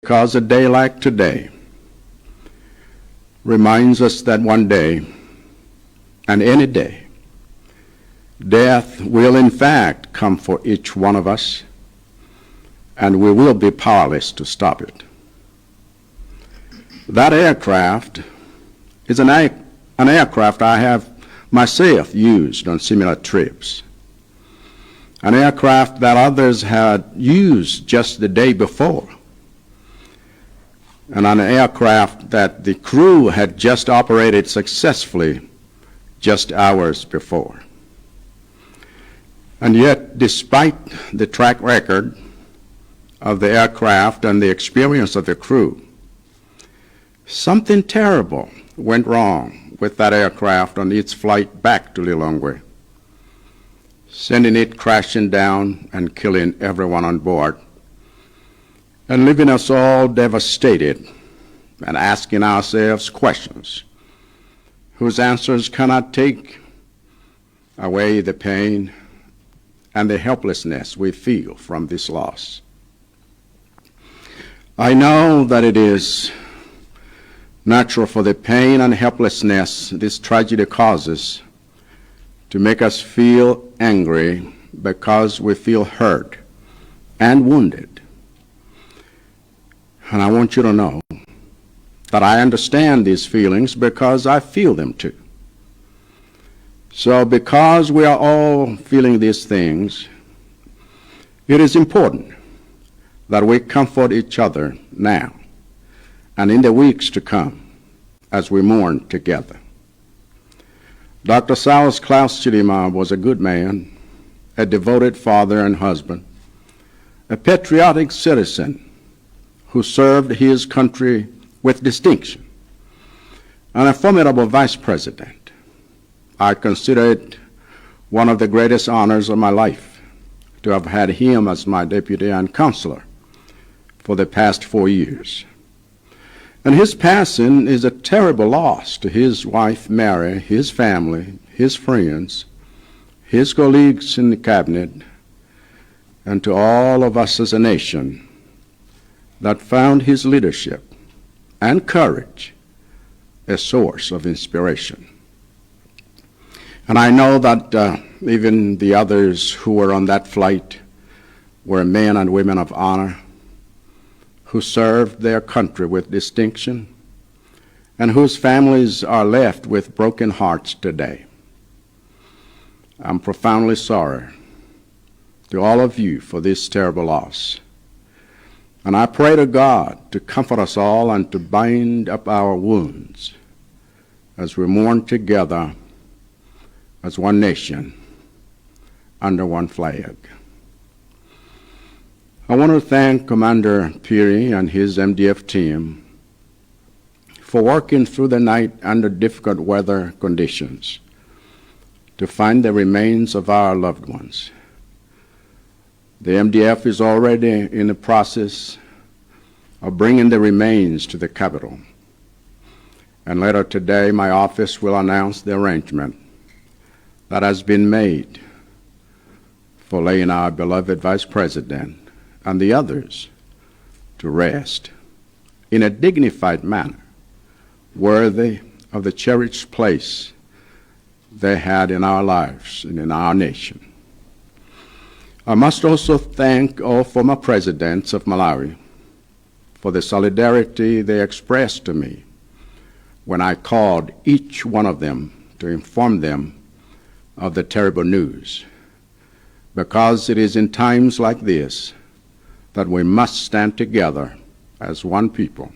Because a day like today reminds us that one day, and any day, death will in fact come for each one of us, and we will be powerless to stop it. That aircraft is an aircraft I have myself used on similar trips, an aircraft that others had used just the day before, and an aircraft that the crew had just operated successfully just hours before. And yet, despite the track record of the aircraft and the experience of the crew, something terrible went wrong with that aircraft on its flight back to Lilongwe, sending it crashing down and killing everyone on board, and leaving us all devastated and asking ourselves questions whose answers cannot take away the pain and the helplessness we feel from this loss. I know that it is natural for the pain and helplessness this tragedy causes to make us feel angry because we feel hurt and wounded. And I want you to know that I understand these feelings because I feel them too. So because we are all feeling these things, it is important that we comfort each other now and in the weeks to come as we mourn together. Dr. Saulos Klaus Chilima was a good man, a devoted father and husband, a patriotic citizen who served his country with distinction, and a formidable vice president. I consider it one of the greatest honors of my life to have had him as my deputy and counselor for the past 4 years. And his passing is a terrible loss to his wife, Mary, his family, his friends, his colleagues in the cabinet, and to all of us as a nation that found his leadership and courage a source of inspiration. And I know that even the others who were on that flight were men and women of honor who served their country with distinction and whose families are left with broken hearts today. I'm profoundly sorry to all of you for this terrible loss. And I pray to God to comfort us all and to bind up our wounds as we mourn together as one nation under one flag. I want to thank Commander Phiri and his MDF team for working through the night under difficult weather conditions to find the remains of our loved ones. The MDF is already in the process of bringing the remains to the capital. And later today, my office will announce the arrangement that has been made for laying our beloved Vice President and the others to rest in a dignified manner, worthy of the cherished place they had in our lives and in our nation. I must also thank all former presidents of Malawi for the solidarity they expressed to me when I called each one of them to inform them of the terrible news, because it is in times like this that we must stand together as one people.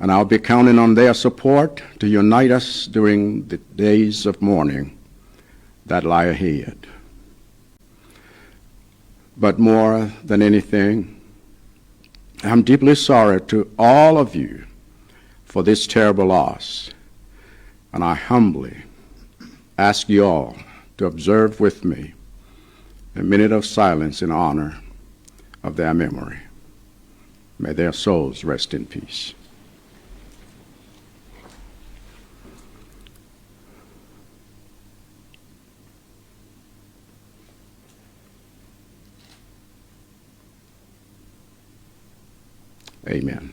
And I'll be counting on their support to unite us during the days of mourning that lie ahead. But more than anything, I'm deeply sorry to all of you for this terrible loss, and I humbly ask you all to observe with me a minute of silence in honor of their memory. May their souls rest in peace. Amen.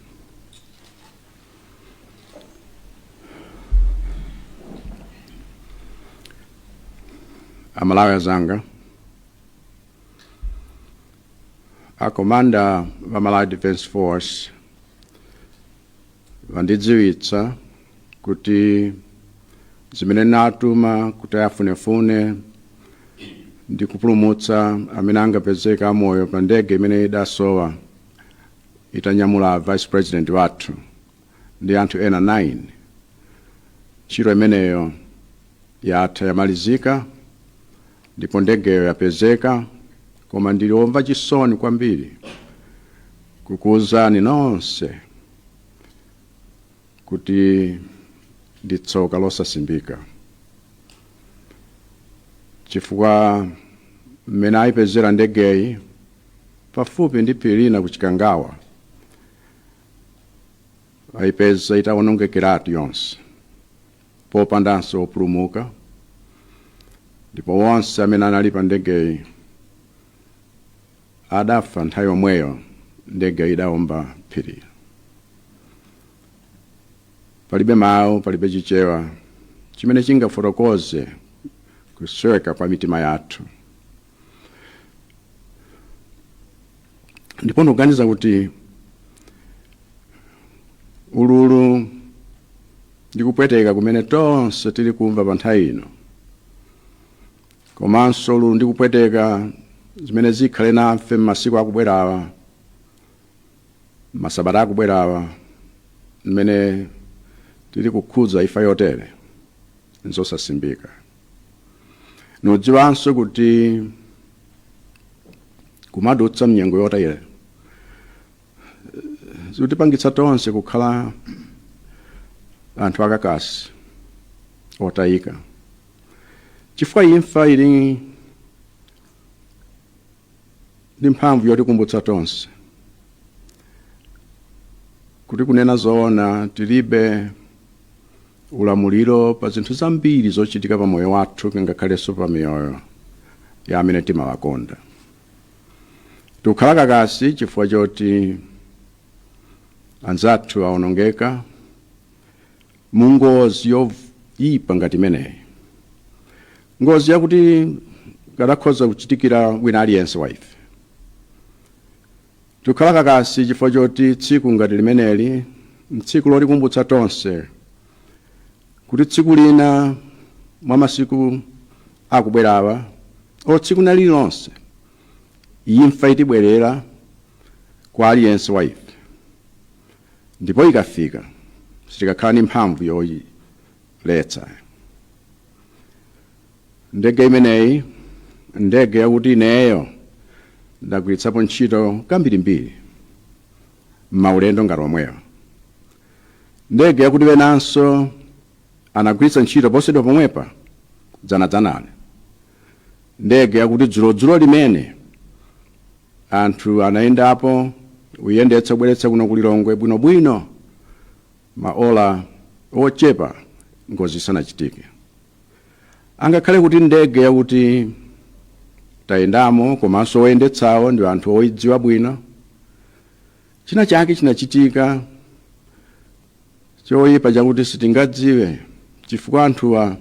Amalawi azanga, a commander wa Malawi Defence Force vandidziwitsa kuti zimene natuma kuti afunefune ndi kupulumutsa amene angapezeka amoyo pa ndege imene idasowa itanyamula vice president wathu ndi anthu ena 9, ntchito imeneyo yatha, yamalizika, ndipo ndegeyo yapezeka. Koma ndili womva chisoni kwambiri kukuwuzani nonse kuti ndi tsoka losasimbika, chifukwa mmene ayipezera ndegeyi pafupi ndi phiri lina ku Chikangawa, ayipeza itawonongekeratu yonse, popandanso opulumuka, ndipo wonse amene anali pa ndegeyi adafa nthawi yomweyo ndege idawomba phiri. Palibe mawu, palibe Chichewa chimene chingafotokoze kusweka kwa mitima yathu. Ndipo ndikuganiza kuti ululu ndi kupweteka kumene tonse tili kumva pa nthawi ino, komanso ululu ndi kupweteka zimene zikhale nafe m'masiku akubwerawa, masabata akubwerawa, mmene tili kukhudza imfa yotere, nzosasimbika. Nudziwanso kuti kumadutsa mnyengo yotere zikutipangitsa tonse kukhala anthu akakasi, otayika, chifukwa imfa ili ndi mphamvu yotikumbutsa tonse kuti, kunena zoona, tilibe ulamuliro pa zinthu zambiri zochitika pa moyo wathu, ngakhalenso pa miyoyo ya amene timawakonda. Tikukhala kakasi chifukwa choti anzathu awonongeka mu ngozi yoyipa ngati imeneyi, ngozi yakuti kadakhoza kuchitikira wina aliyense wa ife. Tikukhala kakasi chifukwa choti tsiku ngati limeneli ntsiku lotikumbutsa tonse kuti tsiku lina mwa masiku akubwerawa, o tsiku na lililonse, imfa itibwerera kwa aliyense wa ife, ndipo ikafika sitikakhala ndi mphamvu yoyiletsa. Ndege imeneyi, ndege yakuti ineyo ndagwiritsapo ntchito kambirimbiri m'maulendo ngati omwewa, ndege yakuti penanso anagwiritsa ntchito posachedwa pomwepa dzanadzanali, ndege yakuti dzulodzulo limene anthu anayendapo kuyendetsa kubweretsa kuno kulilongwe bwinobwino maola ochepa ngozi isanachitike, angakhale kuti ndege yakuti tayendamo komanso oyendetsawo ndi anthu oyidziwa bwino, china chake chinachitika choyipa chakuti sitingadziwe, chifukwa anthuwa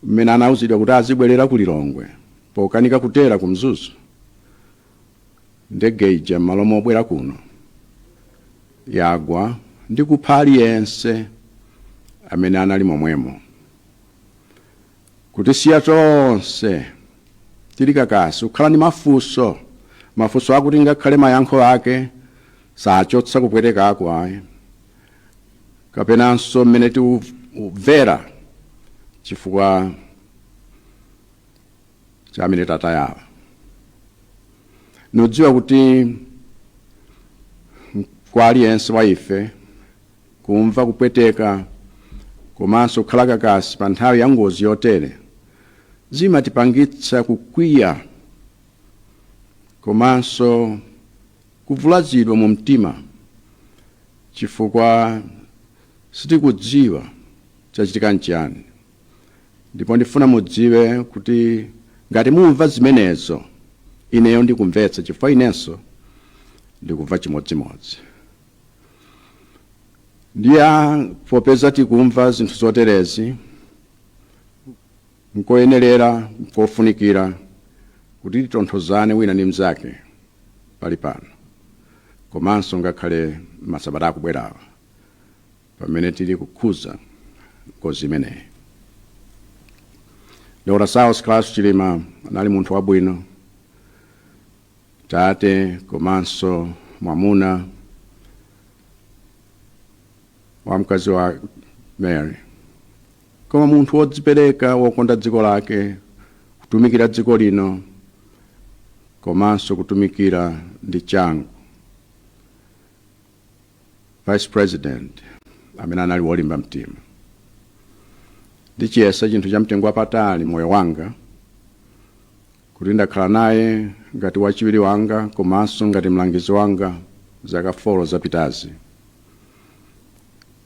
mmene anauzidwa kuti azibwerera ku Lilongwe pokanika kutera ku Mzuzu, ndege ija m'malo mobwera kuno yagwa ndi kupha aliyense amene anali momwemo, kutisiya tonse tili kakasi, kukhala ndi mafunso, mafunso akuti ngakhale mayankho ake sachotsa kupwetekako ayi, kapenanso mmene tikumvera chifukwa cha amene tatayawa. Nudziwa kuti kwa aliyense wa ife kumva kupweteka komanso kukhala kakasi pa nthawi ya ngozi yotere zimatipangitsa kukwiya komanso kuvulazidwa mu mtima, chifukwa sitikudziwa chachitika nchiyani. Ndipo ndifuna mudziwe kuti ngati mumva zimenezo, ineyo ndikumvetsa, chifukwa inenso ndikumva chimodzimodzi. Ndiye popeza tikumva zinthu zoterezi, nkoyenerera, nkofunikira kuti titonthozane wina ndi mnzake pali pano, komanso ngakhale masabata akubwerawa pamene tili kukhuza ngozi imeneyi. Dr. Saulos Klaus Chilima anali munthu wabwino, tate komanso mwamuna wa mkazi wa Mary, koma munthu wodzipereka, wokonda dziko lake, kutumikira dziko lino komanso kutumikira ndi changu. Vice President amene anali wolimba mtima. Ndichiyesa chinthu cha mtengo wapatali moyo wanga kuti ndakhala naye ngati wachiwiri wanga komanso ngati mlangizi wanga zaka 4 zapitazi,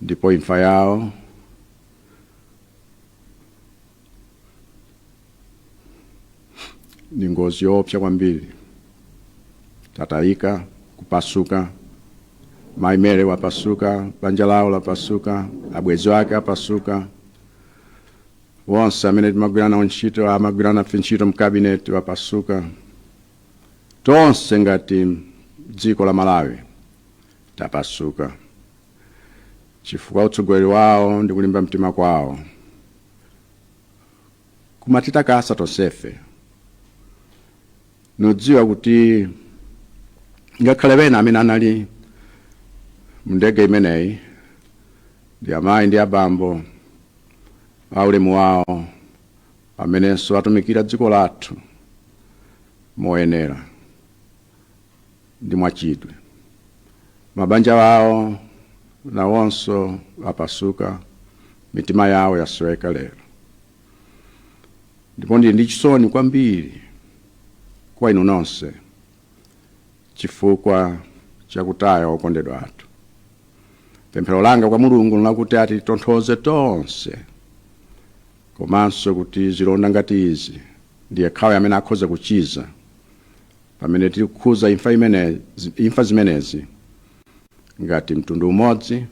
ndipo imfa yawo ndi ngozi yoopsa kwambiri. Tatayika, kupasuka. Mayi Mary wapasuka, banja lawo lapasuka, abwenzi ake apasuka, wonse amene timagwira nawo ntchito, amagwira nafe ntchito mkabineti wapasuka. Tonse ngati dziko la Malawi tapasuka chifukwa utsogoleri wawo ndi kulimba mtima kwawo kumatitakasa tonsefe. Nudziwa kuti ngakhale pena amene anali mndege imeneyi ndi amayi ndi abambo aulemu wawo amenenso atumikira dziko lathu moyenera ndi mwachidwi, mabanja wawo nawonso apasuka, mitima yawo yasweka lero. Ndipo ndili ndi chisoni kwambiri kwa inu nonse chifukwa chakutaya okondedwa athu. Pemphero langa kwa Mulungu lakuti atitonthoze tonse, komanso kuti zilonda ngati izi ndiye khawe amene akhoza kuchiza pamene tili kukhuza imfa zimenezi ngati mtundu umodzi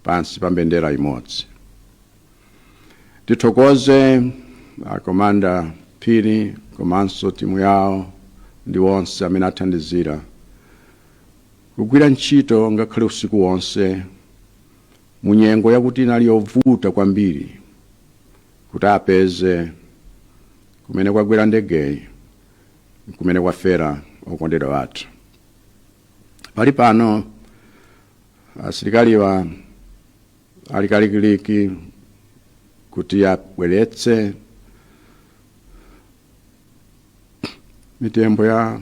pansi pa mbendera imodzi. Tithokoze akomanda Phiri komanso timu yawo ndi onse amene athandizira kugwira ntchito ngakhale usiku wonse mu nyengo yakuti inali yovuta kwambiri kuti apeze kumene kwagwera ndegeyi, kumene kwafera okondedwa athu. Pali pano asilikaliwa ali kalikiliki kuti abweretse mitembo ya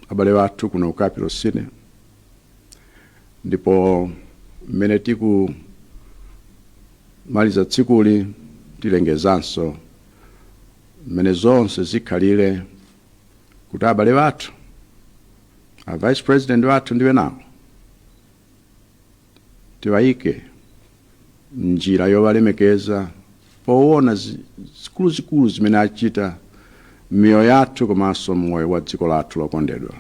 abale athu kuno ku Capital City, ndipo mmene tikumaliza tsikuli tilengezanso mmene zonse zikhalire kuti abale athu, a Vice President wathu ndiwe nawo, tiwayike njira yowalemekeza poona zikuluzikulu zimene achita m'miyoyo yathu komanso moyo wa dziko lathu lokondedwa.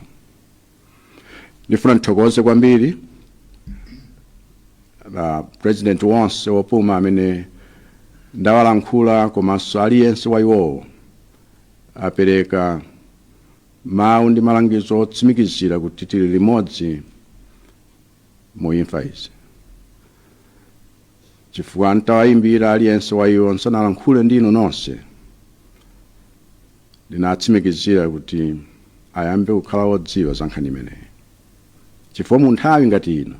Ndifuna ndithokoze kwambiri President wonse wopuma amene ndawalankhula, komanso aliyense wa iwowo apereka mawu ndi malangizo otsimikizira kuti tili limodzi mu imfa izi, chifukwa ntawayimbira aliyense wa iwo nsanalankhule ndi inu nonse, ndinatsimikizira kuti ayambe kukhala odziwa za nkhani imeneyi, chifukwa mu nthawi ngati ino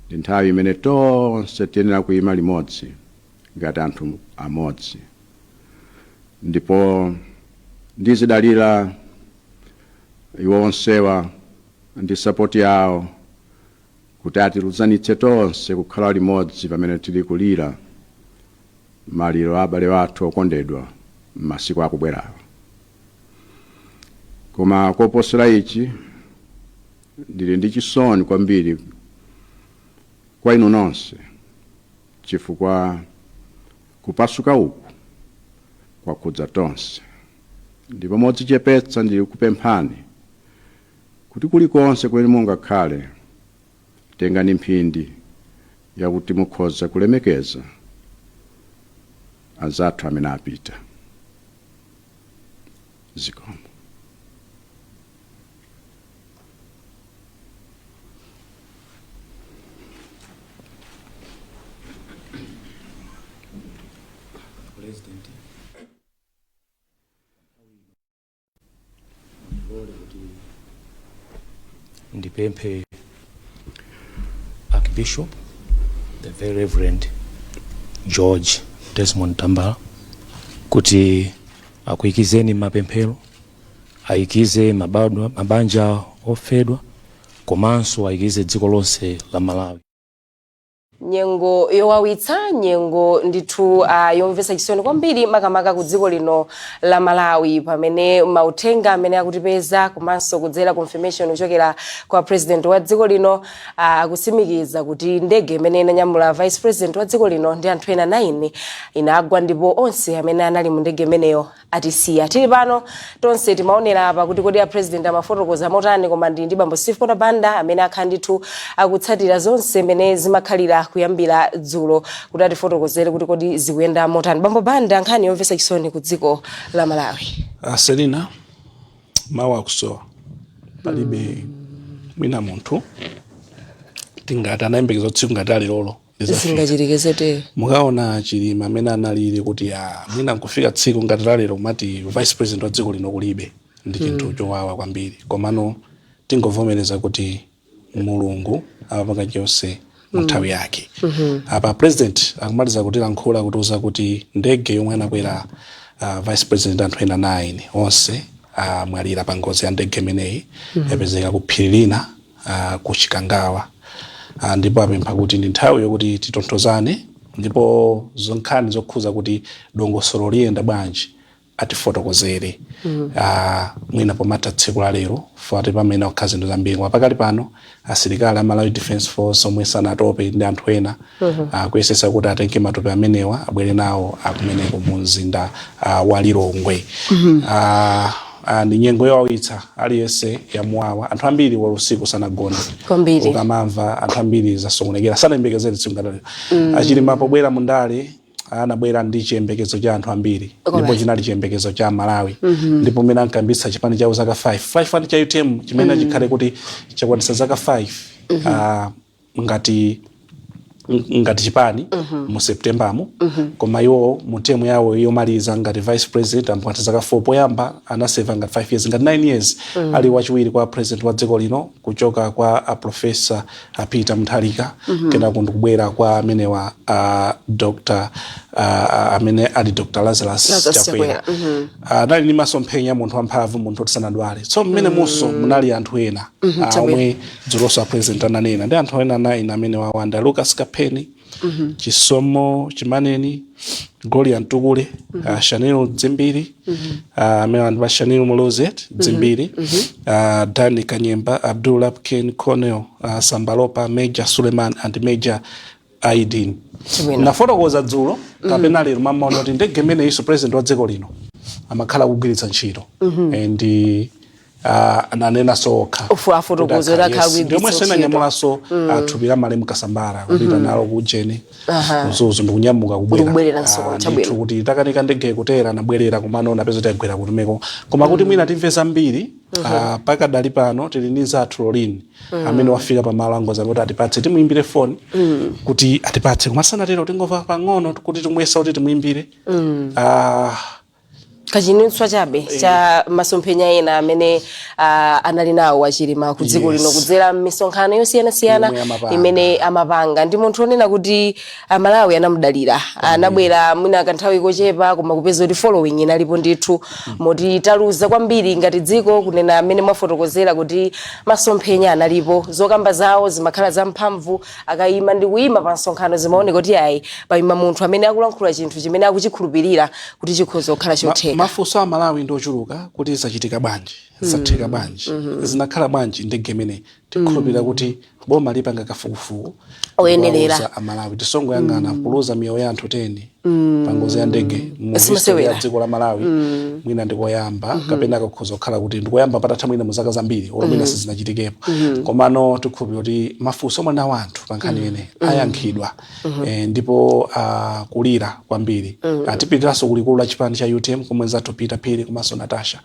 ndi nthawi imene tonse tiyenera kuyima limodzi ngati anthu amodzi. Ndipo ndizidalira iwo onsewa ndi sapoti yawo kuti atiluzanitse tonse kukhala limodzi pamene tili kulira maliro a abale athu okondedwa m'masiku akubwerawa. Koma koposera ichi, ndili ndi chisoni kwambiri kwa inu nonse chifukwa kupasuka uku kwakhudza tonse, ndipo modzichepetsa ndili kupemphani kuti kulikonse kumene mungakhale, tengani mphindi Yakuti mukhoza kulemekeza anzathu amene apita. Zikomo. President, ndipemphe Archbishop the Very Reverend George Desmond Tambala kuti akuyikizeni mapemphero, ayikize mabanja ofedwa komanso ayikize dziko lonse la Malawi. Nyengo yowawitsa, nyengo ndithu yomvetsa chisoni kwambiri, makamaka ku dziko lino la Malawi, pamene mauthenga amene akutipeza komanso kudzera confirmation kuchokera kwa president wa dziko lino akutsimikiza kuti ndege imene inanyamula vice president wa dziko lino ndi anthu ena 9 inagwa ndipo onse amene anali mu ndege imeneyo atisiya. Tili pano tonse timaonera apa kuti kodi a president amafotokoza motani, koma ndi bambo Steve Kota Banda amene akhala ndithu akutsatira zonse mmene zimakhalira kuyambira dzulo kuti atifotokozere kuti kodi zikuyenda motani. Bambo Banda, nkhani yomvetsa chisoni ku dziko la Malawi. Selina, mawu akusowa, palibe. Mwina munthu tingati anayembekeza tsiku ngati lalero lizafika. Zingachitike zotere. Mukaona Chilima amene analili kuti mwina nkufika tsiku ngati lalero kumati vice president wa dziko lino kulibe, ndi chinthu chowawa kwambiri. Komano tingovomereza kuti Mulungu amapanga chonse mu nthawi yake. Apa president akumaliza kutilankhula, kutiuza kuti ndege yomwe anakwera vice president, anthu ena 9 onse amwalira pa ngozi ya ndege imeneyi, yapezeka ku phiri lina ku Chikangawa. Ndipo apempha kuti ndi nthawi yokuti titonthozane, ndipo zonkhani zokhuza kuti dongosolo liyenda bwanji atifotokozere mwina pomatha tsiku la lero, fati pamene okha zinthu zambiri. Koma pakali pano asilikali a Malawi Defence Force omwe sanatope ndi anthu ena kuyesesa kuti atenge matupi amenewa abwere nawo akumeneko mu mzinda wa Lilongwe. Ndi nyengo yowawitsa, aliyense yamuwawa. Anthu ambiri wa usiku sanagone. Kwambiri. Ukamamva anthu ambiri zasokonekera, sanayembekezere tsiku ngati lero. Achilima pobwera mundale anabwera ndi chiyembekezo cha anthu ambiri, ndipo chinali chiyembekezo cha Malawi, ndipo mmene ankayambitsa chipani chawo zaka 5 5 and cha UTM chimene chikhale kuti chakwanitsa zaka 5 ngati chipani mu September mu. Koma iwo mu term yawo yomaliza ngati vice president amakwanitsa zaka 4. Poyamba anaseva ngati 5 years, ngati 9 years ali wachiwiri kwa president wa dziko lino kuchoka kwa a Professor a Peter Mutharika, kenako ndikubwera kwa amenewa a Dr. Amene ali Dr. Lazarus Lazarus Chakwera. Chakwera. Anali ndi masomphenya, munthu wamphamvu, munthu oti sanadwale. So mmene munso munali anthu ena omwe dzulonso a president ananena, ndi anthu ena 9 amene wawanda: Lucas Kapeni, Chisomo Chimaneni, Gloria Ntukule, Shanil Dzimbiri, amene anthu pa Shanil Mulozet Dzimbiri, Dani Kanyemba, Abdul Lapken Cornell, Sambalopa, Major Suleiman and Major Aidin. Chabwino. Nafotokoza dzulo kapena lero mamaona kuti ndege imeneyinso president wa dziko lino amakhala kugwiritsa ntchito and ananenanso okha. Afotokoza kuti akhala Yes. kugwiritsa Ndiomwenso ntchito. inanyamulanso thupi la malemu Kasambara kupita nalo ku ujeni Mzuzu ndikunyamuka kubwera. Ndikubwereranso. Chabwino. Ndithu kuti takanika ndege kutera, anabwerera, komano napeza kuti agwera kutumeko. Koma kuti mwina timve zambiri, pakadali pano tili ndi nzathu Lolin amene wafika pamalo angozi kuti atipatse, timuimbire foni kuti atipatse. Koma sanatero, tingomva pang'ono kuti timuyesa kuti timuimbire. Kachinutswa chabe cha masomphenya ena amene anali nawo Achilima ku dziko lino kudzera m'misonkhano yosiyanasiyana yomwe amapanga. Imene amapanga. Ndi munthu onena kuti Amalawi anamudalira, anabwera mwina kanthawi kochepa koma kupeza kuti following inalipo ndithu, moti taluza kwambiri ngati dziko. Kunena amene mwafotokozera kuti masomphenya analipo, zokamba zawo zimakhala zamphamvu, akayima ndi kuyima pa msonkhano zimaoneka kuti ayi, payima munthu amene akulankhula chinthu chimene akuchikhulupirira kuti chikhoza kukhala chotheka. Mafunso a Malawi ndi ochuluka kuti zachitika bwanji, zatheka bwanji, zinakhala bwanji ndege imeneyi. Tikhulupirira kuti boma lipanga kafukufuku oyenerera. Amalawi tisongoyang'ana kuluza miyoyo ya anthu 10. pa ngozi ya ndege mu history Simasewera. ya dziko la Malawi. Mwina ndikoyamba, kapena kakhoza kukhala kuti ndikoyamba patatha mwina mu zaka zambiri, olo mwina sizinachitikepo. Komano tikhulupirira kuti mafunso omwe nawo anthu pa nkhani imene ayankhidwa. Ndipo kulira kwambiri. Tipitiranso kulikulu la chipani cha UTM komwe zathu Peter Phiri komanso Natasha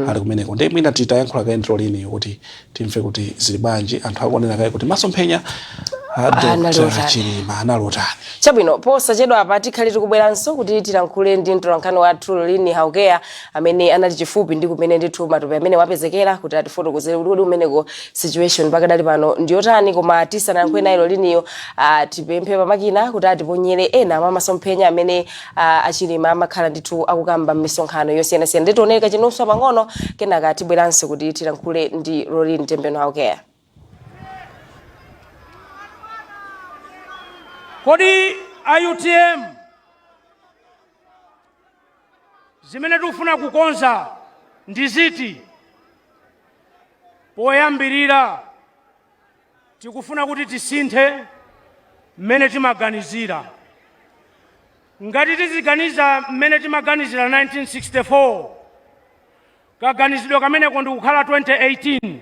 ali kumeneko. Ndiye mwina titayankhula kaye ndi Lolini kuti timve kuti zili bwanji, anthu akuonera kaye kuti masomphenya a Dr. Analotani. Chilima analotani. Chabwino, posachedwa apa tikhale tikubweranso kuti tilankhule ndi mtolankhani wathu Lolini Haukeya amene anali chifupi ndi kumene ndithu matupi amene wapezekera, kuti atifotokozere kuti kodi kumeneko situation pakadali pano ndiyotani. Koma tisanayankhule naye Loliniyo, tipemphe pamakina kuti atiponyere ena mwa masomphenya amene achilima amakhala ndithu akukamba m'misonkhano yosiyanasiyana. Nditionere chinuswa pang'ono, kenaka tibweranso kuti tilankhule ndi Lolini Tembeno Haukeya. Kodi a UTM, zimene tikufuna kukonza ndi ziti? Poyambirira, tikufuna kuti tisinthe mmene timaganizira. Ngati tiziganiza mmene timaganizira 1964, kaganizidwe kameneko ndikukhala 2018,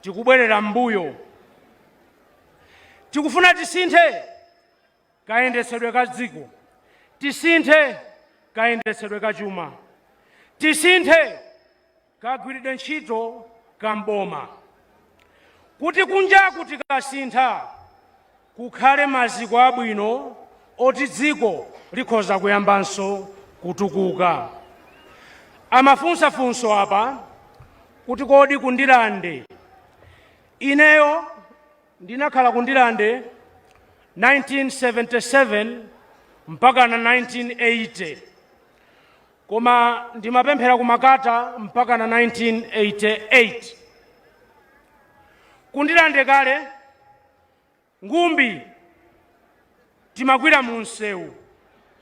tikubwerera m'mbuyo. Tikufuna tisinthe kayendetsedwe ka dziko, tisinthe kayendetsedwe ka chuma, tisinthe kagwiridwe ntchito ka mboma, kuti kunjaku tikasintha kukhale maziko abwino oti dziko likhoza kuyambanso kutukuka. Amafunsafunso apa kuti kodi kundilande, ineyo ndinakhala kundilande 1977 mpaka na 1980, koma ndimapemphera kumakata mpaka na 1988. Kundilande kale ngumbi timagwira mu msewu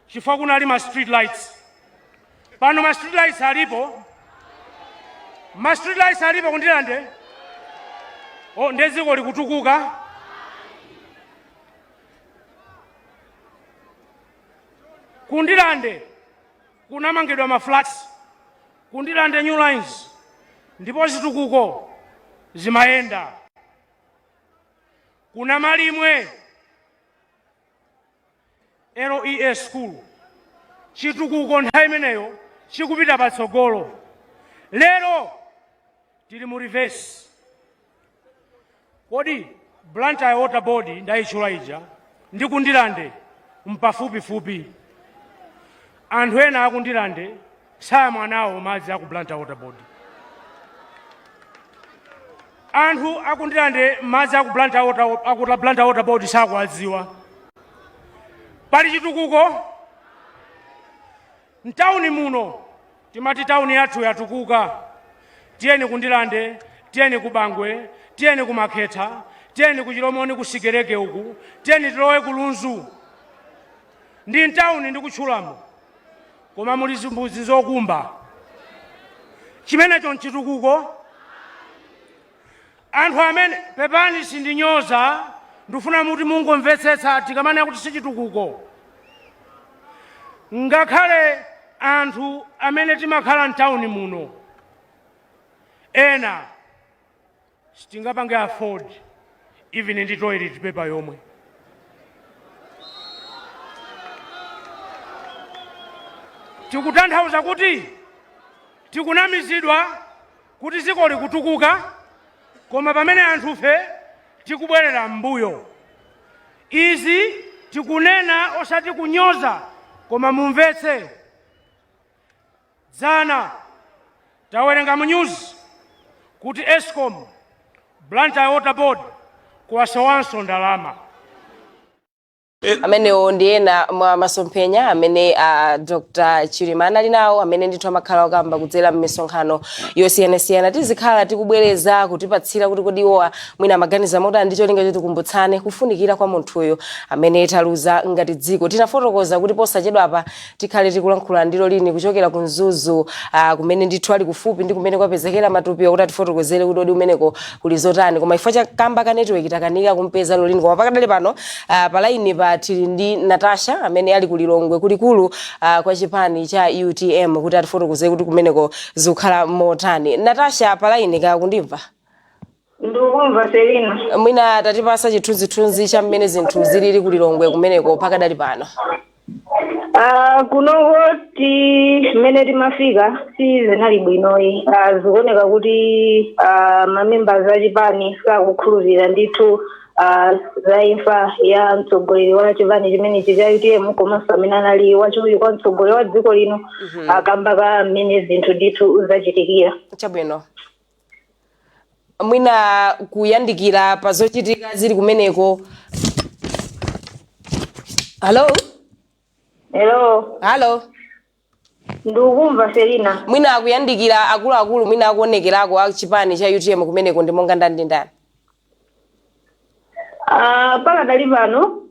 chifukwa kunali ma street lights. Pano ma street lights alipo? Ma street lights alipo kundilande? O, ndiye dziko likutukuka. Kundilande kunamangidwa ma flats, kundilande New Lines, ndipo zitukuko zimayenda. Kuna Malimwe LEA School, chitukuko nthawi imeneyo chikupita patsogolo. Lero tili mu reverse. Kodi Blantyre Water Board ndayitchula ija ndi kundilande mpafupifupi. Anthu ena akundilande samwa nawo madzi aku Blantyre Water Board. Anthu akundilande madzi aku Blantyre Water, aku Blantyre Water Board sakuwadziwa. Pali chitukuko mtawuni muno? Timati tawuni yathu yatukuka. Tiyeni kundilande, tiyeni ku Bangwe, tiyeni ku Makhetha, tiyeni ku Chilomoni, ku Sikereke uku, tiyeni tilowe ku Lunzu. Ndi mtawuni ndikutchulamo, koma muli zimbudzi zokumba. Chimenecho nchitukuko? Anthu amene, pepani, sindinyoza, ndifuna muti mungomvetsetsa tikamanena kuti sichitukuko. Ngakhale anthu amene timakhala mtawuni muno ena sitingapange afford even ndi toilet paper yomwe. Tikutanthauza kuti tikunamizidwa kuti dziko likutukuka, koma pamene anthufe tikubwerera m'mbuyo. Izi tikunena osati kunyoza, koma mumvetse. Dzana tawerenga mu news kuti Escom, Blantyre Water Board kuwasowanso ndalama. Amenewo ndi ena mwa masomphenya amene Dr Chilima anali nawo, amene ndithu amakhala okamba kudzera m'misonkhano yosiyanasiyana. Tizikhala tikubwereza kutipatsira kuti kodi iwowa mwina amaganiza motani, ndi cholinga choti tikumbutsane kufunikira kwa munthuyo amene taluza ngati dziko. Tinafotokoza kuti posachedwapa tikhale tikulankhula ndi Lolini kuchokera ku Mzuzu, kumene ndithu ali kufupi ndi kumene kwapezekera matupiwa, kuti atifotokozere kuti kodi kumeneko kuli zotani. Koma chifukwa cha kamba ka network takanika kumpeza Lolini. Koma pakadali pano, pa line pa Tili ndi Natasha amene ali ku Lilongwe, kulikulu kwa chipani cha UTM, kuti atifotokoze kuti kumeneko zikukhala motani. Natasha, pa line, kaya kundimva? Ndikukumva, Selina. Mwina tatipasa chithunzithunzi cha mmene zinthu zilili ku Lilongwe kumeneko pakadali pano. Kunoko ti mmene timafika si zinali bwinoyi. Zikuoneka kuti mamembers achipani sakukhulupirira ndithu za imfa ya mtsogoleri wa chipani chimenechi cha UTM, komanso amene anali wachiwiri kwa mtsogoleri wa dziko lino, akamba ka mmene zinthu ndithu zachitikira. Chabwino, mwina kuyandikira pa zochitika zili kumeneko. Hello? Hello? Hello? Ndikukumva, Selina. Mwina akuyandikira akuluakulu, mwina akuonekerako a chipani cha UTM kumeneko ndi monga ndani ndi ndani? Pakadali pano,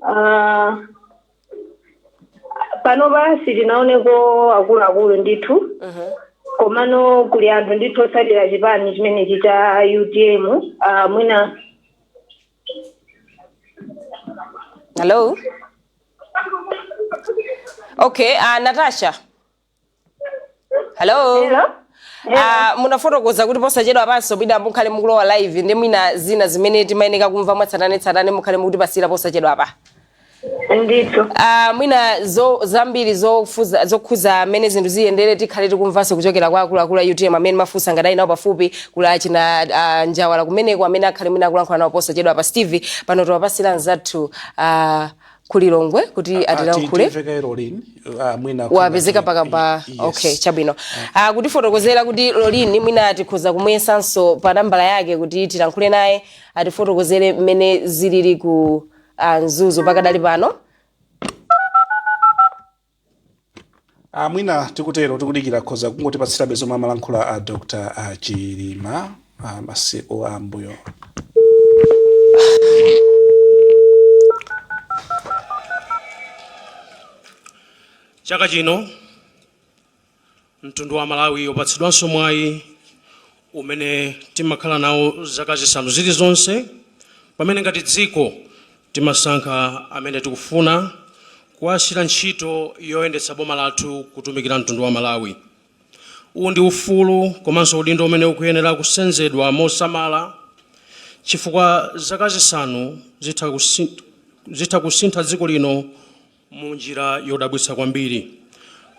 panopa sitinaoneko akuluakulu ndithu, komano kuli anthu ndithu otsatira chipani chimenechi cha UTM, mwina Hello? Okay, Natasha, hello? Hello? Munafotokoza kuti posachedwa panso mwina mukhale mukulowa live, ndi mwina zina zimene timayeneka kumva mwatsatanetsatane mukhale mukutipasira posachedwa pa. Ndithu. Mwina zambiri zokhuza amene zinthu ziyendere tikhale tikumvanso kuchokera kwa akuluakulu a UTM amene mafunsa ngadali nawo pafupi, kuli achina Njawala kumeneko amene akhale mwina akulankhula nawo posachedwa pa. Steve, pano tiwapasira anzathu kulilongwe kuti atilankhule. Timveke Lolini, mwina Wapezeka pakapa? Yes. Okay, chabwino. Kutifotokozera kuti Lolini mwina tikhoza kumuyesanso pa nambala yake kuti tilankhule naye, atifotokozere mmene zilili ku Mzuzu pakadali pano. Mwina tikutero, tikudikira, khoza kungotipatsirabe zomwe amalankhula a Dr. Chilima masiku ambuyo. Chaka chino mtundu wa Malawi upatsidwanso mwayi umene timakhala nawo zaka 5 zilizonse, pamene ngati dziko timasankha amene tikufuna kuwasiyira ntchito yoyendetsa boma lathu kutumikira mtundu wa Malawi. Uwu ndi ufulu komanso udindo umene ukuyenera kusenzedwa mosamala, chifukwa zaka 5 zitha kusintha dziko lino mu njira yodabwitsa kwambiri.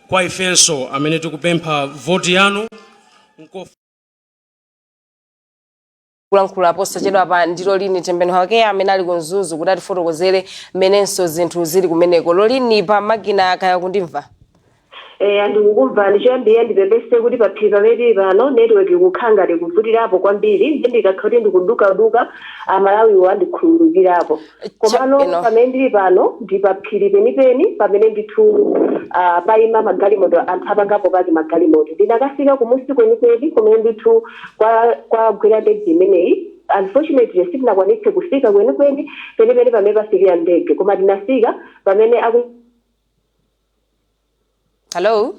Kwa ifenso amene tikupempha voti yanu, Kulankhula posachedwa pa ndi Lolini Tembenu Hakeya amene ali ku Mzuzu kuti atifotokozere mmenenso zinthu zili kumeneko. Lolini, pa makina, kaya kundimva? Ndikukumvani. Choyambirira ndipepese kuti paphiri pamene tili pano network ikukhala ngati kuvutirapo kwambiri, ndi ndikakhala kuti ndikudukaduka, Amalawiwo andikhululukirapo. Komano pamene ndili pano ndi paphiri penipeni pamene ndithu payima magalimoto, anthu apangapo park magalimoto. Ndinakafika kumusi kwenikweni kumene ndithu kwagwera ndege imeneyi. Unfortunately sitinakwanitse kufika kwenikweni penipeni pamene pafikira ndege, koma tinafika pamene aku Hello?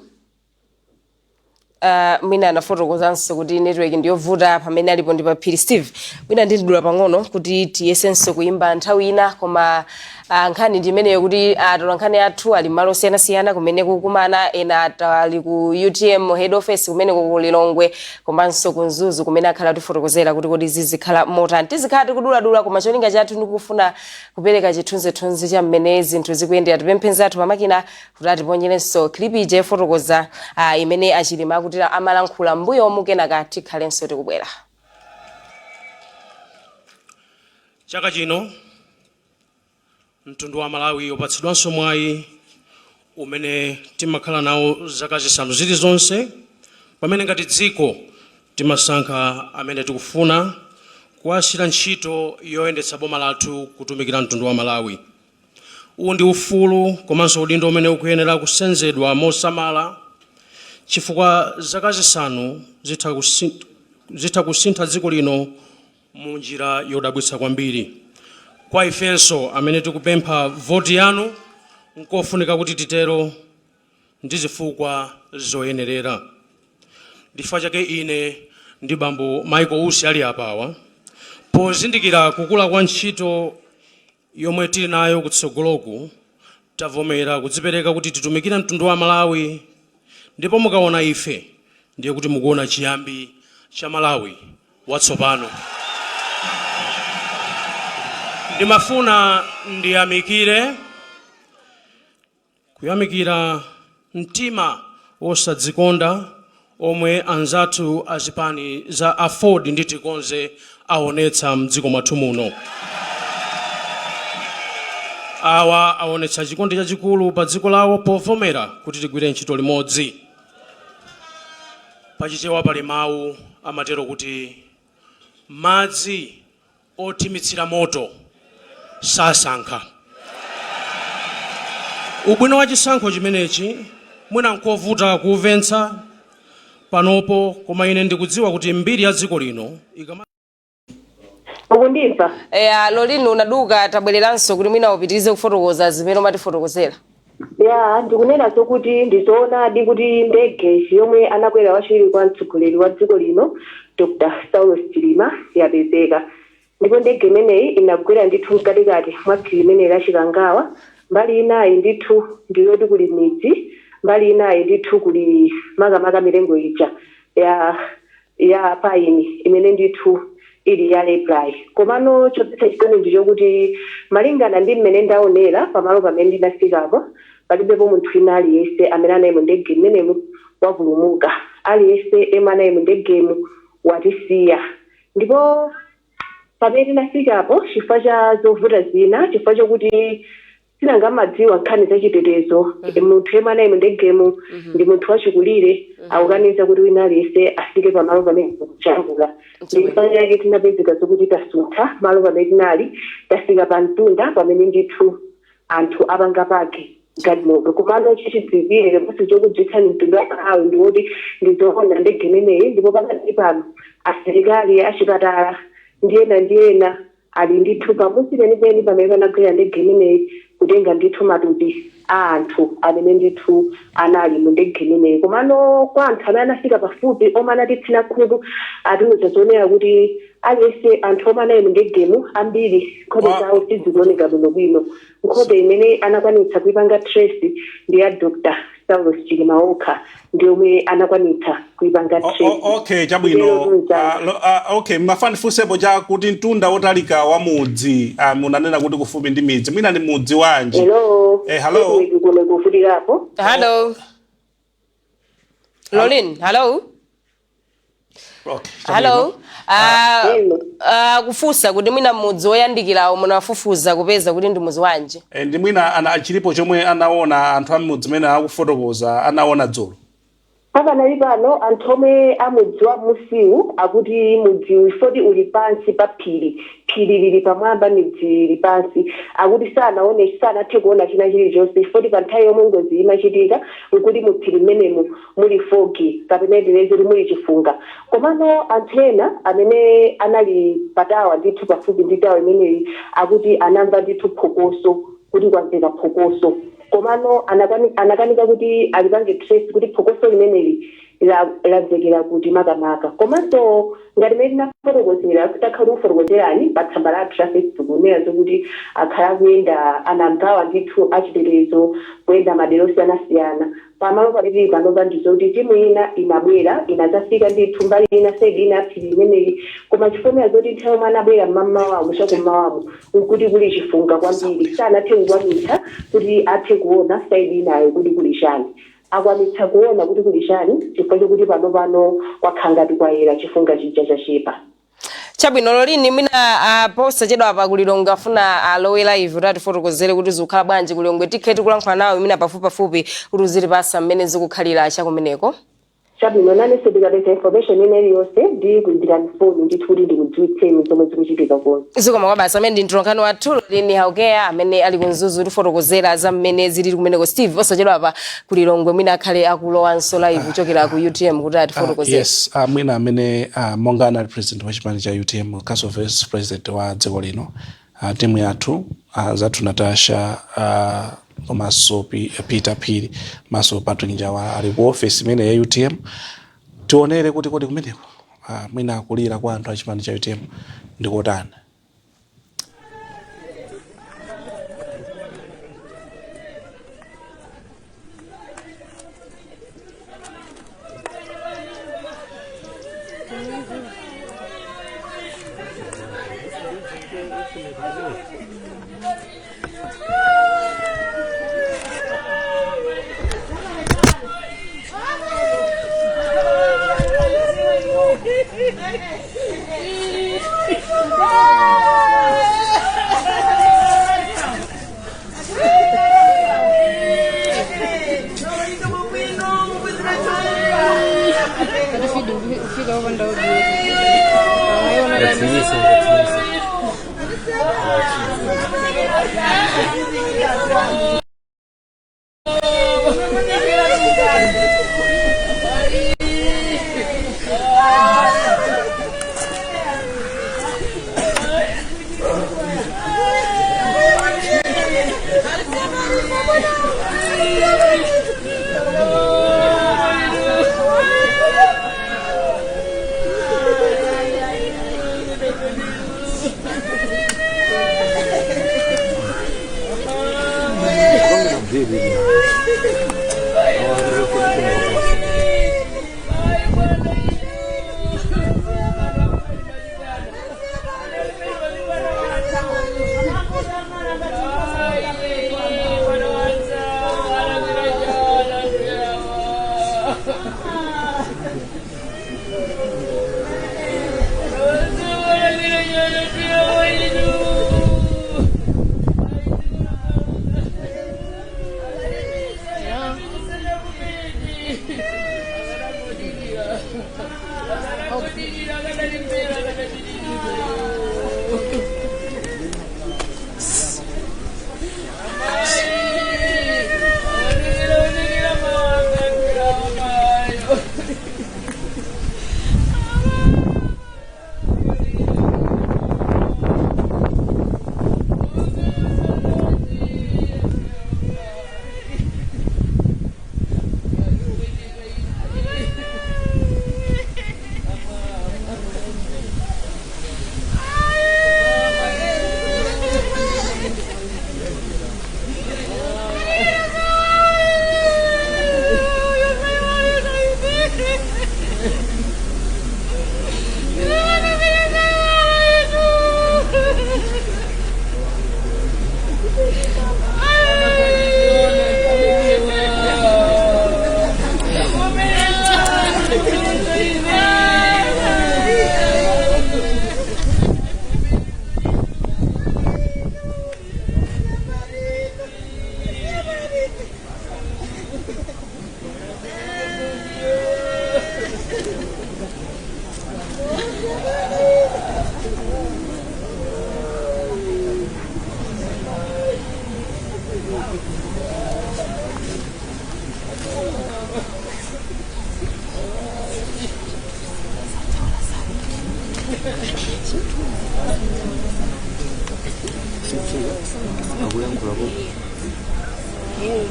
Mwina anafotokozanso kuti network ndiyovuta pamene alipo ndi paphiri. Steve, mwina ndidula pang'ono kuti tiyesenso kuyimba nthawi ina, koma nkhani ndi imeneyo kuti atola nkhani athu ali malo osiyanasiyana kumene kukumana ena ali ku UTM head office kumeneko ku Lilongwe, komanso ku Mzuzu kumene akhala atifotokozera kuti kodi zizikhala motani. Tizikhala tikuduladula, koma cholinga chathu ndikufuna kupereka chithunzithunzi cha mmene zinthu zikuyendera. Tipemphe nzathu pamakina kuti atiponyerenso clip ija yofotokoza imene Achilima akuti amalankhula mbuyomu, kenaka tikhalenso tikubwera. Chaka chino mtundu wa Malawi upatsidwanso mwayi umene timakhala nawo zaka 5 zilizonse, pamene ngati dziko timasankha amene tikufuna kuwasiyira ntchito yoyendetsa boma lathu kutumikira mtundu wa Malawi. Uwu ndi ufulu komanso udindo umene ukuyenera kusenzedwa mosamala, chifukwa zaka 5 zitha kusintha dziko lino mu njira yodabwitsa kwambiri. Kwa ifenso amene tikupempha voti yanu, nkofunika kuti titero ndi zifukwa zoyenerera. Ndifukwa chake ine ndi bambo Michael Usi ali apawa, pozindikira kukula kwa ntchito Yomwe tili nayo kutsogoloku, tavomera kudzipereka kuti titumikire mtundu wa Malawi, ndipo mukaona ife ndiye kuti mukuona chiyambi cha Malawi watsopano. Ndimafuna ndiyamikire, kuyamikira mtima wosadzikonda omwe anzathu azipani za AFORD ndi Tikonze aonetsa mdziko mwathu muno. Awa aonetsa chikondi chachikulu pa dziko lawo povomera kuti tigwire ntchito limodzi. Pachichewa pali mawu amatero kuti madzi othimitsira moto sasankha. Ubwino wa chisankho chimenechi mwina nkovuta kuumvetsa panopo, koma ine ndikudziwa kuti mbiri ya dziko lino ikama Ukundimva? Eya, Lolini, unaduka, tabwereranso kuti mwina upitirize kufotokoza zimene umatifotokozera. Ya, ndikunena zokuti ndizoonadi kuti ndege yomwe anakwera wachiwiri kwa mtsogoleri wa dziko lino Dr Saulos Chilima yapezeka, ndipo ndege imeneyi inagwera ndithu mkatikati mwa phiri limeneli la Chikangawa. Mbali inayi ndithu ndiyoti kuli midzi, mbali inayi ndithu kuli makamaka mitengo ija ya paini imene ndithu ili ya raiply. Komano chomvetsa chisoni ndi chokuti malingana ndi mmene ndaonera pamalo pamene ndinafikapo, palibepo munthu wina aliyense amene anali mu ndege imenemu wapulumuka. Aliyense emwe anali mu ndegemu watisiya. Ndipo pamene tinafikapo, chifukwa cha zovuta zina, chifukwa chokuti sinangamadziwa nkhani zachitetezo, munthu yemwe anali mu ndegemu ndi munthu wachikulire, akukaniza kuti wina aliyense afike pamalo pamene kuchangula. Chifukwa chake tinapezeka zokuti tasuntha malo pamene tinali, tafika pa mtunda pamene ndithu anthu apanga park galimoto. Komano chichidziwikire komanso chokudziwitsani mtundu wa Malawi ndiwoti ndizoona ndege imeneyi, ndipo pakati pano asilikali achipatala ndi ena ndi ena ali ndithu pamusi penipeni pamene panagwera ndege imeneyi, kutenga ndithu matupi a anthu amene ndithu anali mu ndege imeneyi. Komano kwa anthu amene anafika pafupi, omwe anatitsina khutu, atiuza zonena kuti aliyense, anthu omwe anali mu ndegemu ambiri nkhope zawo sizikuoneka bwinobwino. Nkhope imene anakwanitsa kuipanga trace ndi ya Dr Saulos Chilima okha, ndi omwe anakwanitsa kuipanga trace. Okay, chabwino. Ndero mzanga. Okay, mafuna ndifunsepo cha kuti mtunda wotalika wa mudzi, munanena kuti kufupi ndi midzi, mwina ndi mudzi wanji? Hello? Eh, hello. Network kuno kuvutirapo. Hello, Lolin, hello? Okay, chabwino. Hello. Hello. Kufunsa kuti mwina mudzi woyandikirawo munafufuza kupeza kuti ndi mudzi wanji? Ndi mwina chilipo chomwe anaona anthu a mudzi mene akufotokoza anaona dzulo? Pakanali pano anthu omwe amudzi wa musiwu akuti mudziwu foti uli pansi pa phiri, phiri lili pamwamba, midzi ili pansi, akuti sanaone, sanathe kuona china chilichonse foti pa nthawi yomwe ngozi imachitika nkuti mu phiri mmenemu muli fog, kapena tinene kuti muli chifunga. Komano anthu ena amene anali pa tower ndithu, pafupi ndi tower imeneyi, akuti anamva ndithu phokoso, kuti kwamveka phokoso, komano anakanika kuti alipange trace kuti phokoso limeneli lamvekera kuti makamaka. Komanso ngati mmene tinafotokozera, takhala tikufotokozerani pa tsamba lathu la Facebook kunena zokuti akhala akuyenda, anagawa ndithu achitetezo kuyenda madera osiyanasiyana. Pamalo pamene panopa ndizoti timu ina inabwera, inadzafika ndithu mbali ina, side ina ya phiri imeneyi, koma chifukwa zoti nthawi yomwe anabwera mmamawamu, chakummawamu, nkuti kuli chifunga kwambiri, sanathe kukwanitsa kuti athe kuona side inayo kuti kuli chani. Akwanitsa kuona kuti kuli chani chifukwa chokuti pano pano kwakhala ngati kwayera, chifunga chija chachepa. Chabwino, Lolini, mwina posachedwa apa kulilongwe afuna alowe live kuti atifotokozere kuti zikukhala bwanji kulilongwe. Tikhe tikulankhula nawe mwina pafupipafupi kuti uzitipasa mmene zikukhalira chakumeneko. Chabwino, nanenso ndikapeza information ina iliyonse ndikuimbirani foni ndithu kuti ndikudziwitseni zomwe zikuchitika kuno. Zikomo kwa basi. Amene ndi mtolankhani wathu Lolini Haukeya amene ali ku Mzuzu, tifotokozera za mmene zilili kumeneko. Steve, posachedwa apa kulilongwe mwina akhale akulowanso live kuchokera ku UTM kuti atifotokozere. Yes, mwina amene monga anali president wa chipani cha UTM, council vice president wa dziko lino, timu yathu, zathu Natasha, komanso Peter Phiri maso Patrick Njawa ali ku office imene ya UTM. Tionere kuti kodi kumeneko mwina kulira kwa anthu a chipani cha UTM ndikotani.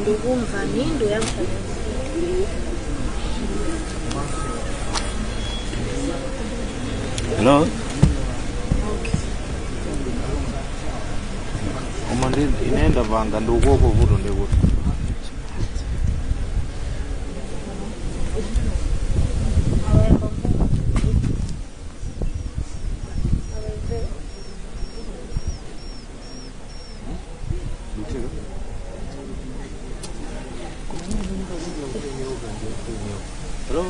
Ndikumva ni ndiyankhula. Hello? Koma ndi inenda panga ndikukoko vuto ndikuti. Hello?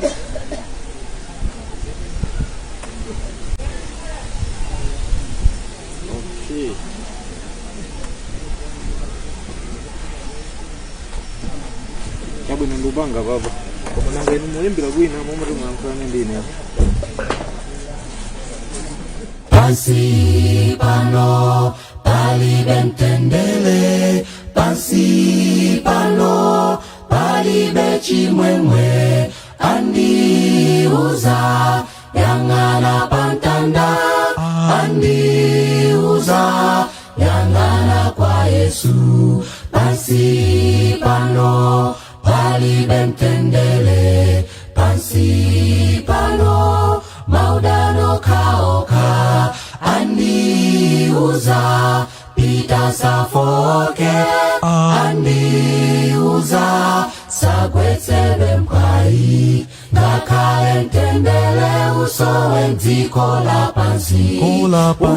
Okay. Chabwino ndupanga papa. Koma nanga inu mulimbira kwina momwe timuyankhulane ndine apa. Pansi pano palibe mtendere, pansi pano palibe chimwemwe, andiuza yang'ana pantanda, andiuza yang'ana kwa Yesu. Pansi pano palibe mtendere, pansi pano maudano kaoka, andiuza pita safoke, andiuza sagwetsebe mkwai, ngakhale mtendere usowe dziko la pansi,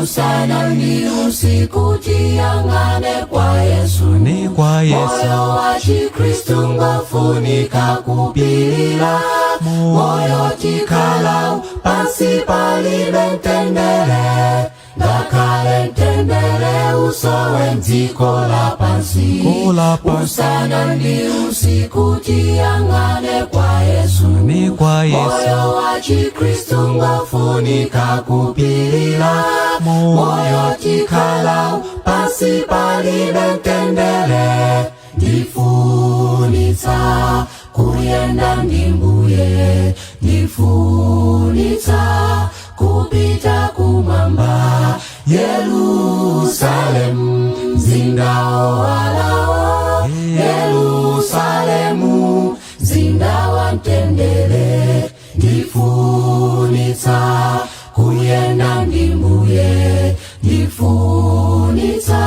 usana ndi usiku tiyang'ane kwa Yesu, moyo wa Chikristu ngofunika kupilira, moyo tikhala pansi palibe mtendere. Ngakhale mtendere usowe mdziko lapansi, usana ndi usiku tiyang'ane kwa Yesu. Moyo wa Chikristu ngofunika kupilira, moyo tikhala pansi palibe mtendere. Ndifunitsa kuyenda ndi Mbuye, ndifunitsa kupita kumwamba, Yerusalemu mzinda owalawo, Yerusalemu mzinda wa mtendere. Ndifunitsa kuyenda ndi Mbuye, ndifunitsa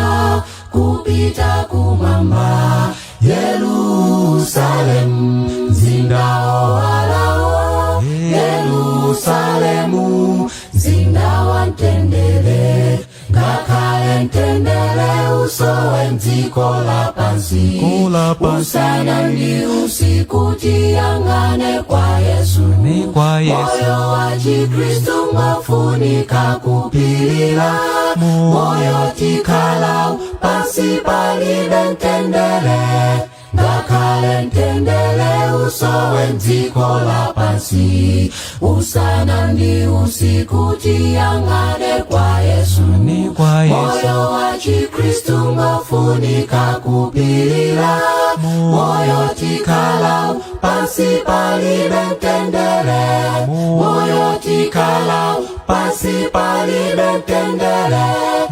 kupita kumwamba, Yerusalemu mzinda owalawo, Yerusalemu mzinda wa mtendere. Ngakhale mtendere usowe mdziko lapansi, usana ndi usiku tiyang'ane kwa Yesu. Moyo wa Chikristu ngofunika kupilira, moyo tikhala pansi palibe mtendere. Ngakhale mtendere usowe mdziko lapansi, usana ndi usiku tiyang'ane kwa Yesu. Moyo wa Chikristu ngofunika kupilira, moyo tikhala pansi palibe mtendere, moyo tikhala pansi palibe mtendere,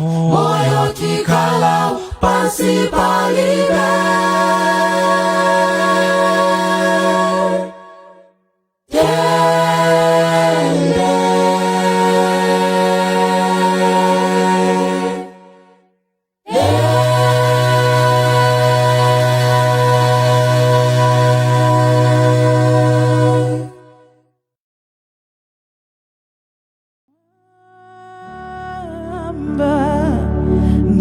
moyo tikhala pansi palibe tendere.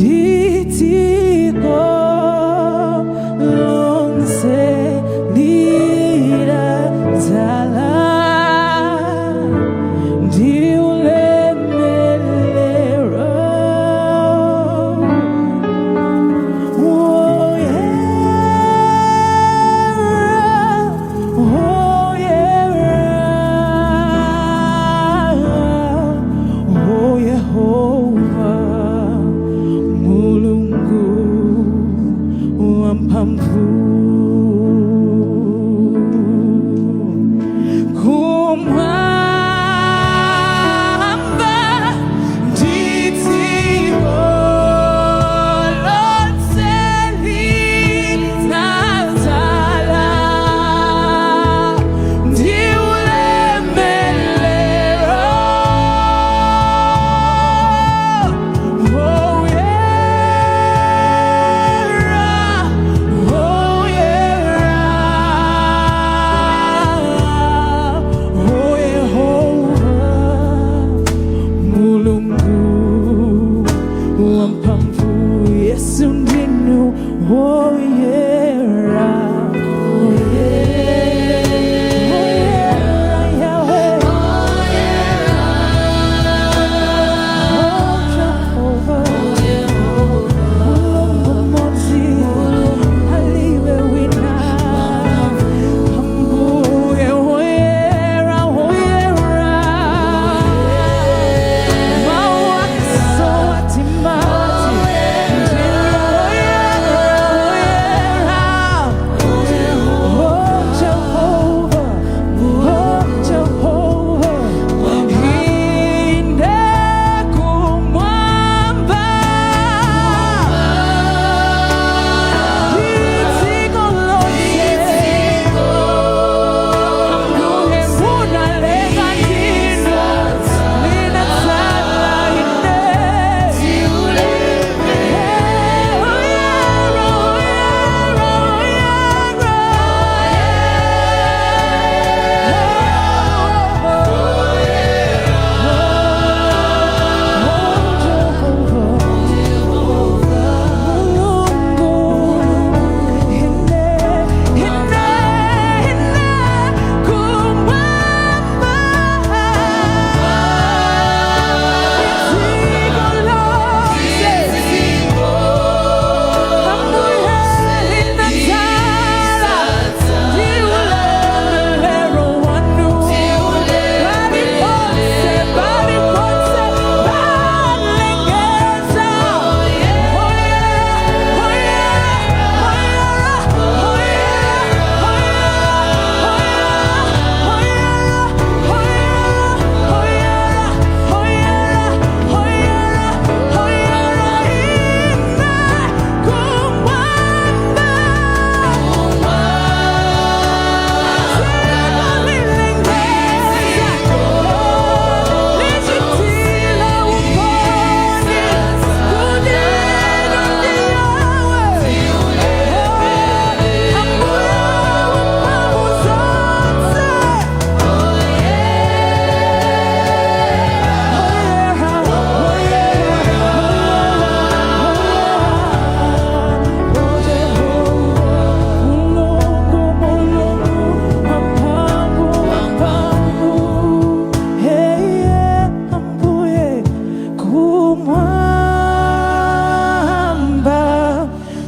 Nditiko lonse lidzala ndi ulemerero. Oh, yeah, oh, yeah, oh, Yehova Mulungu wamphamvu. Kumwamba nditiko lonse lidzala ndi ulemerero. Oh yeah, oh yeah, oh Yehova Mulungu wamphamvu, Yesu ndinu oyera, oyera, Yahweh, oh Jehovah, Mulungu mmodzi, alibe wina, Ambuye oyera, oyera. Mawaso atimati, ndinu oyera, oyera.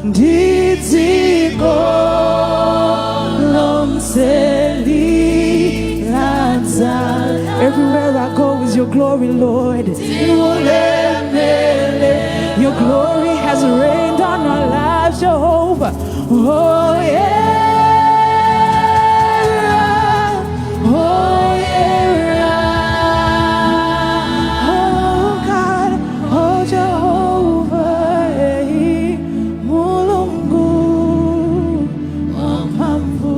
Ndi dziko lonse ladza. Everywhere I go is your glory, Lord. Your glory has reigned on our lives, Jehovah. Oh yeah. Oh yeah. Oh God, oh Jehovah, eh, Mulungu, wamphamvu.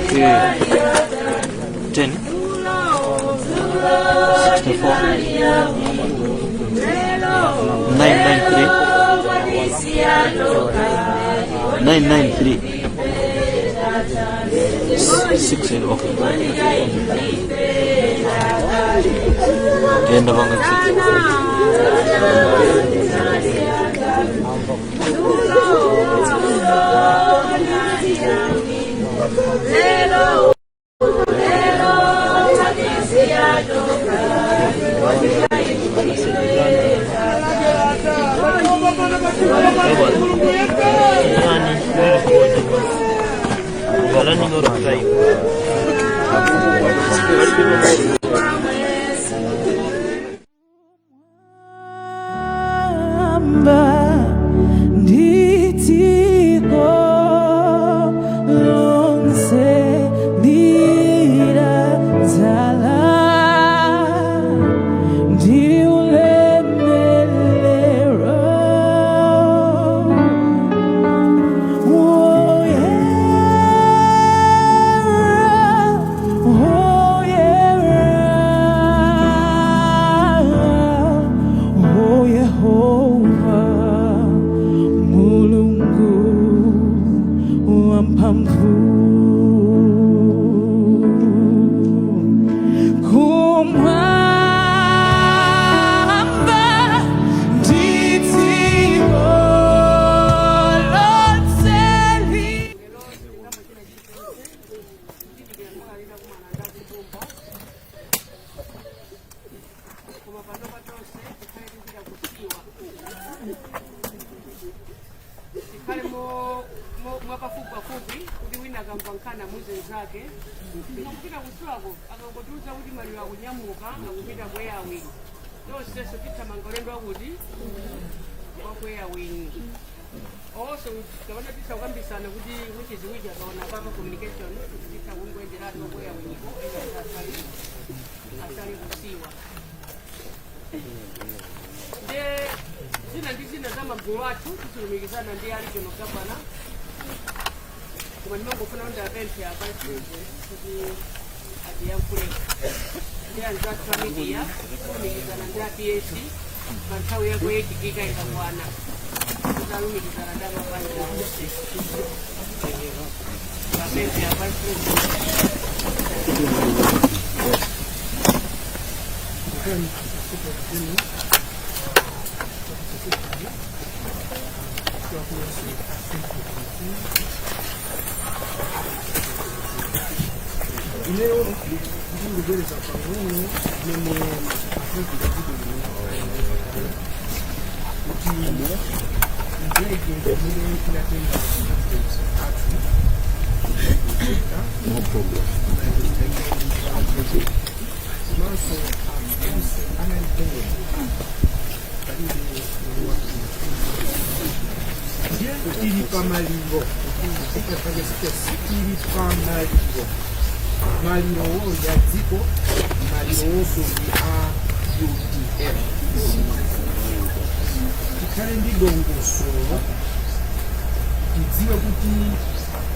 Okay. 10 64 993 993 6 8. Okay. Tenda vanga 6. We're running out of time. Amba ndi dziko lonse lidadzala ndi ulemerero. Oh yeah, oh yeah, oh Yehova, Mulungu wamphamvu. Kumwamba ndi dziko lonse Koma panopa tonse tikhale tikupita kusiwa, tikhale mwapafupipafupi kuti wina akamva nkhani amuuze mnzake. Tikakupita kusiwako, akangotiuza kuti maliro akunyamuka akupita ku Air Wing, tonsenso tithamanga ulendo wakuti wa ku Air Wing. Also kapena titha kukambisana kuti which is which, akaona papa communication titha kungoenderatu ku Air Wing iko ena. Asali kusiwa nde zina ndi zina za magulu athu tizilumikizana ndi a regional governor, koma ndimangofuna kuti apemphe a vice president kuti atiyankhuleko ndi anzathu a media. Kulumikizana ndi a PAC pa nthawi yako yoyikika ikakwana, kuti alumikizana ndi amabanja onse. Apemphe a vice president. Ineyo ndikubwereza pang'ono mmene president dziko lino kuti ndege imene inatenga president athu. No problem. Komanso anthu onse analipo, palibe. Ndiye tili pamaliro, tili pamaliro. Malirowo ndi a dziko, malirowonso ndi a UTM. Tikhale ndi dongosolo, tidziwe kuti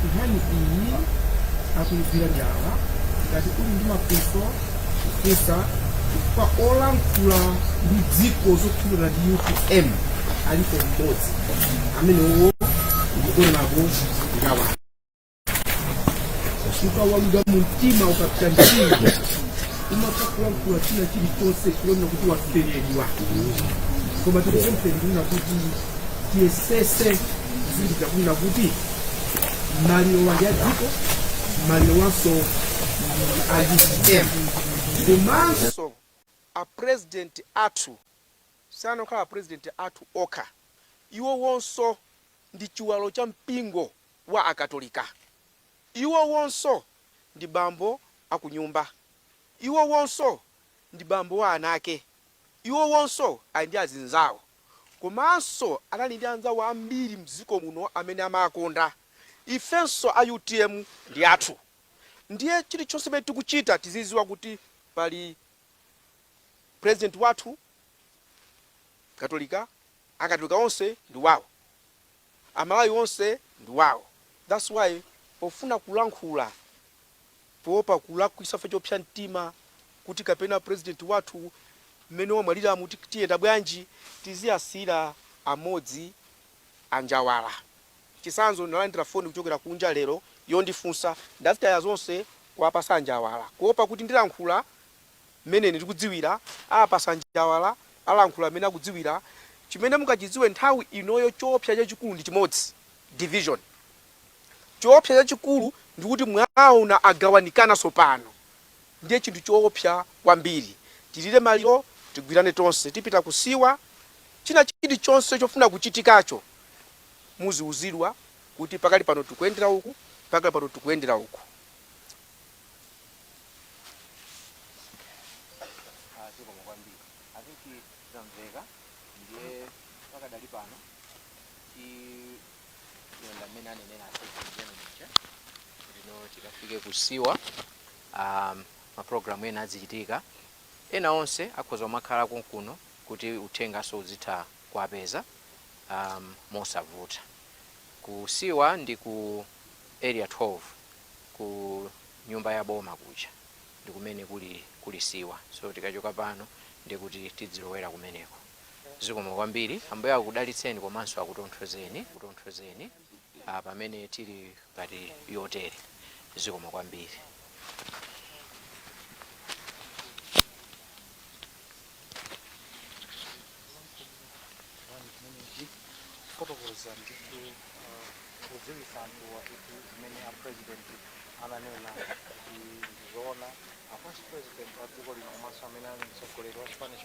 nkhani iyi akuyigwira njala. Ngati uli ndi mafunso, kufunsa, chifukwa olankhula ndi dziko zokhudzana ndi UTM alipo mmodzi, amenewo ndi Honorable Njawala. Ukawawidwa mu mtima, ukapita mtima, umatha kulankhula china chilichonse chiona kuti waferedwa. Koma tikupempheni kunena kuti tiyesese kuzindikira kunena kuti maliro ndi a dziko, maliro wanso ndi a UTM. Komanso a president athu sanokhala president athu okha, iwo wonso ndi chiwalo cha mpingo wa Akatolika, iwo wonso ndi bambo akunyumba, iwo wonso ndi bambo wa ana ake, iwo wonso ali ndi azinzawo, komanso anali ndi anzawo ambiri mdziko muno amene amakonda. Ifenso a UTM ndi athu. Ndiye chilichonse chimene tikuchita tiziziwa kuti pali president wathu Katolika, Akatolika onse ndi wawo, Amalawi onse ndi wawo. That's why pofuna kulankhula, poopa kulakwisa fe chopsa mtima kuti kapena president wathu mmene wamwaliramu tiyenda bwanji, tiziyasira amodzi anjawala. Chitsanzo, ndalandira foni kuchokera kunja lero yondifunsa, ndazitaya zonse kuwapasa anjawala kuopa kuti ndilankhula mmene ine ndikudziwira, apasa anjawala alankhula mmene akudziwira. Chimene mungachidziwe nthawi inoyo, choopsa chachikulu ndi chimodzi, division. Choopsa chachikulu ndikuti mwaona agawanikana tsopano, ndiye chinthu choopsa kwambiri. Tilire maliro, tigwirane tonse, tipita kusiwa. China chilichonse chofuna kuchitikacho muziuzidwa kuti pakali pano tikuyendera uku, pakali pano tikuyendera uku. Zikomo kwambiri. I think zamveka. Ndiye pakadali pano tiyenda mmene anenera Secretary General muja kuti no tikafike kusiwa, mapulogalamu ena azichitika, ena onse akhoza kumakhala konkuno kuti uthenganso uzitha kuwapeza mosavuta. Kusiwa ndi ku Area 12, ku nyumba ya boma kuja, ndi kumene kuli siwa. So tikachoka pano ndi kuti tidzilowera kumeneko. Zikomo kwambiri. Ambuye akudalitseni komanso akutonthozeni, kutonthozeni pamene tili ngati yotere. Zikomo kwambiri. Kufotokoza ndithu, kudziwitsa anthuwa kuti zimene a president ananena kuti ndizoona. A vice president a dziko lino komanso amene ali mtsogoleri wa chipani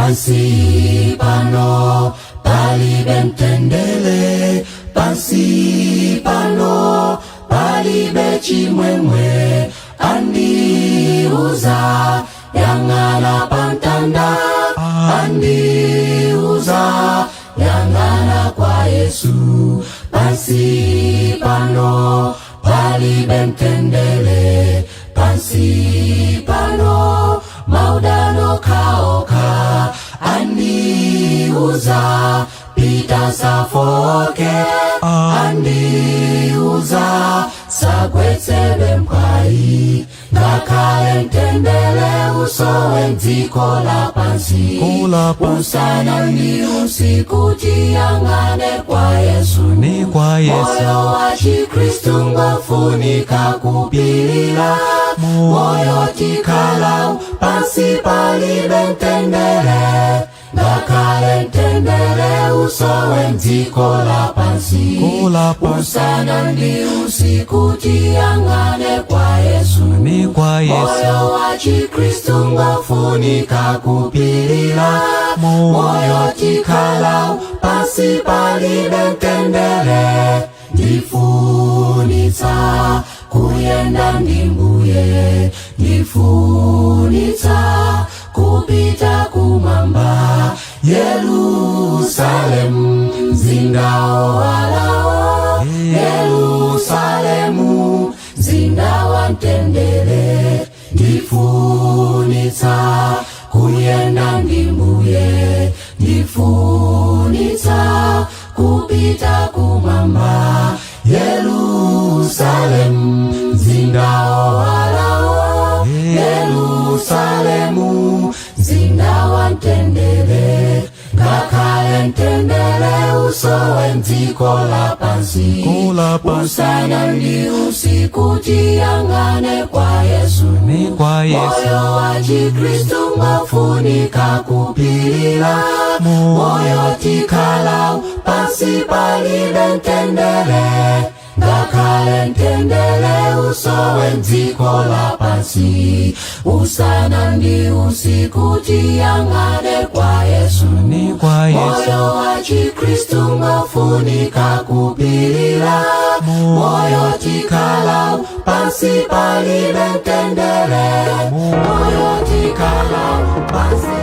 Pansi pano palibe mtendere, pansi pano palibe chimwemwe. Andiuza yang'ana pamtanda, andiuza yang'ana kwa Yesu. Pansi pano palibe mtendere, pansi pano maudano kaoka. Andiuza pita safoke, andiuza sagwetsele mphwayi. Ngakhale mtendere usowe mdziko lapansi, usana ndi usiku tiyang'ane kwa Yesu. Moyo wa Chikristu ngofunika kupilira, moyo tikhala pansi palibe mtendere. Ngakhale mtendere usowe mdziko lapansi, usana ndi usiku tiyang'ane kwa Yesu. Moyo wa Chikristu ngofunika kupilira, moyo tikhala pansi palibe mtendere. Ndifunitsa kuyenda ndi Mbuye, ndifunitsa kupita kumwamba. Yerusalemu mzinda owalawo, Yerusalemu mzinda wa mtendere. Ndifunitsa kuyenda ndi Mbuye, ndifunitsa kupita kumwamba. Yerusalemu mzinda owalawo, Yerusalemu mzinda wa mtendere. Ngakhale mtendere usowe mdziko lapansi, usana ndi usiku tiyang'ane kwa Yesu. Moyo wa Chikristu ngofunika kupilira, moyo tikhala pansi palibe mtendere. Ngakhale mtendere usowe mdziko lapansi, usana ndi usiku tiyang'ane kwa Yesu. Moyo wa Chikristu ngofunika kupilira, moyo tikhala pansi palibe mtendere. Moyo tikhala pansi.